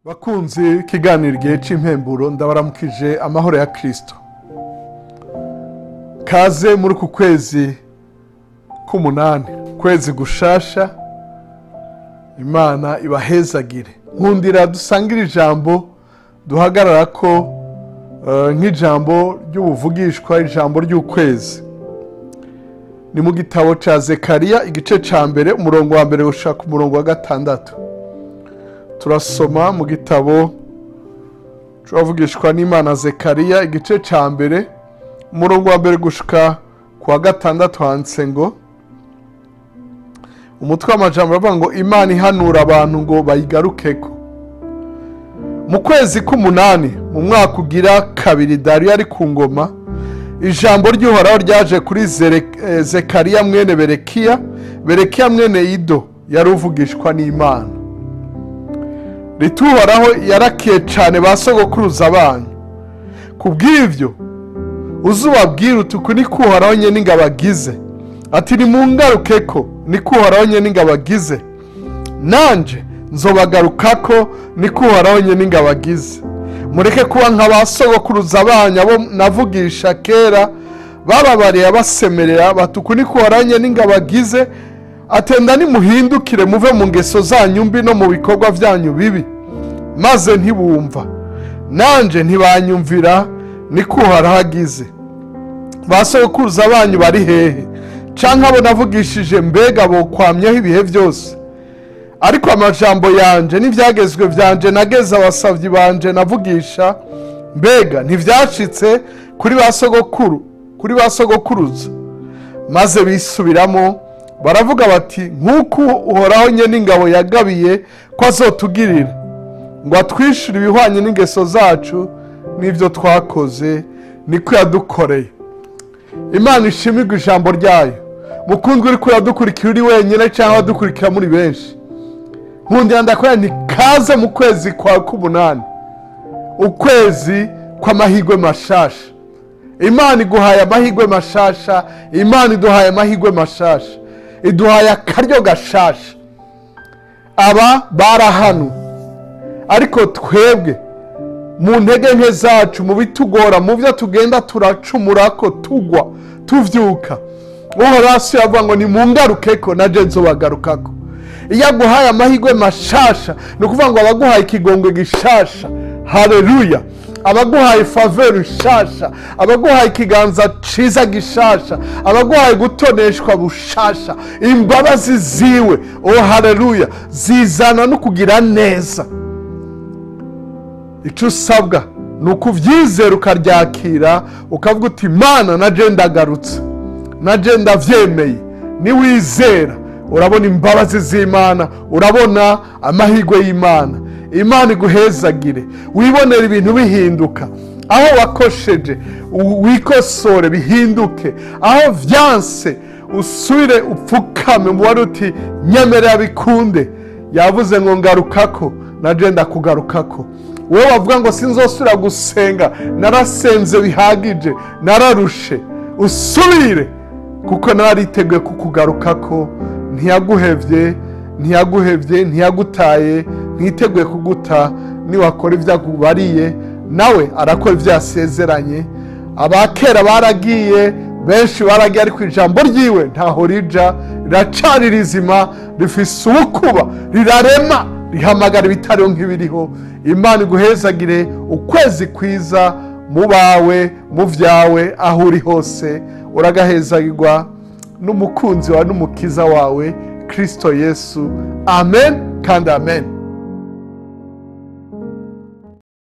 Bakunzi ikiganiro igihe cy'impemburo, ndabaramukije amahoro ya Kristo. Kaze muri uku kwezi k'umunani, kwezi gushasha. Imana ibahezagire. Nkundira dusangire ijambo duhagarara ko nk'ijambo ry'ubuvugishwa, ijambo ry'ukwezi. Ni mu gitabo cya Zekariya, igice cya 1, umurongo wa 1 gushaka umurongo wa 6. Turasoma mu gitabo cy'uwavugishwa n'Imana Zekariya, igice cya 1, umurongo wa 1 gushika ku wa 6, handitse ngo umutwe w'amajambo uravuga ngo Imana ihanura abantu ngo bayigarukeko. Mu kwezi k'umunani, mu mwaka ugira 2 Dariyo ari ku ngoma, ijambo ry'Uhoraho ryaje kuri Zekariya mwene Berekiya, Berekiya mwene Ido, yari uvugishwa n'Imana. Rituhoraho yarakiye cyane ba sogokuruza banyu. Kubw'ivyo uzubabwira uti uku niko Uhoraho nyene ingabo agize, ati nimungarukeko, niko Uhoraho nyene ingabo agize, nanje nzobagarukako, niko Uhoraho nyene ingabo agize. Mureke kuba nka ba sogokuruza banyu abo navugisha kera, bababariye abasemerera bati uku niko Uhoraho nyene ingabo agize, atenda nimuhindukire muve mu ngeso zanyu mbi no mu bikorwa byanyu bibi, maze ntibumva, nanje ntibanyumvira, niko Uhoraho agize. Ba sogokuruza banyu bari hehe? Canke abo navugishije mbega bokwamyeho ibihe byose? Ariko amajambo yanje n'ivyagezwe vyanje nageze abasavyi banje navugisha, mbega ntivyashitse kuri ba sogokuru, kuri ba sogokuruza? Maze bisubiramo baravuga bati nk'uko Uhoraho nyene ingabo yagabiye ko azotugirira, ngo atwishure ibihwanye n'ingeso zacu n'ivyo twakoze, niko yadukoreye. Imana ishimirwe ijambo ryayo. Mukundwa uriko uradukurikira uri wenyine cyangwa adukurikira muri benshi, nkundira ndakora nti kaze mu kwezi kwa k'umunani, ukwezi kw'amahirwe mashasha. Imana iguhaye amahirwe mashasha, Imana iduhaye amahirwe mashasha, iduhaye akaryo gashasha. Aba barahanu, ariko twebwe mu ntege nke zacu, mu bitugora, mu byo tugenda turacumurako, tugwa tuvyuka, Uhoraho yavuga ngo nimungarukeko naje nzobagarukako. Iyo aguhaye amahirwe mashasha, ni ukuvuga ngo abaguhaye ikigongwe gishasha, haleluya, abaguhaye faveur nshasha, abaguhaye ikiganza ciza gishasha, abaguhaye gutoneshwa bushasha, imbabazi ziwe, oh haleluya, zizana no kugira neza. Icyo usabwa ni ukuvyizera ukaryakira, ukavuga uti Mana naje ndagarutse, naje ndavyemeye. Niwizera urabona imbabazi z'Imana, urabona amahirwe y'Imana. Imana iguhezagire, wibonera ibintu bihinduka. Aho wakosheje wikosore bihinduke, aho vyanse usubire upfukame mu uti nyemerera bikunde. Yavuze ngo ngarukako, naje ndakugarukako. Wowe wavuga ngo sinzosubira gusenga, narasenze bihagije, nararushe, usubire kuko nariteguye kukugarukako. Ntiyaguhevye, ntiyaguhevye, ntiyagutaye, ntiteguye kuguta. Niwakora ibyo akubariye, nawe arakora ibyo yasezeranye. Abakera baragiye, benshi baragiye, ariko ijambo ryiwe ntaho rija, riracari rizima, rifise ubukuba, rirarema, rihamagara ibitariho nk'ibiriho. Imana iguhezagire ukwezi kwiza mu bawe, mu vyawe, aho uri hose. Uragahezagirwa n'umukunzi wawe n'umukiza wawe Kristo Yesu. Amen kandi amen.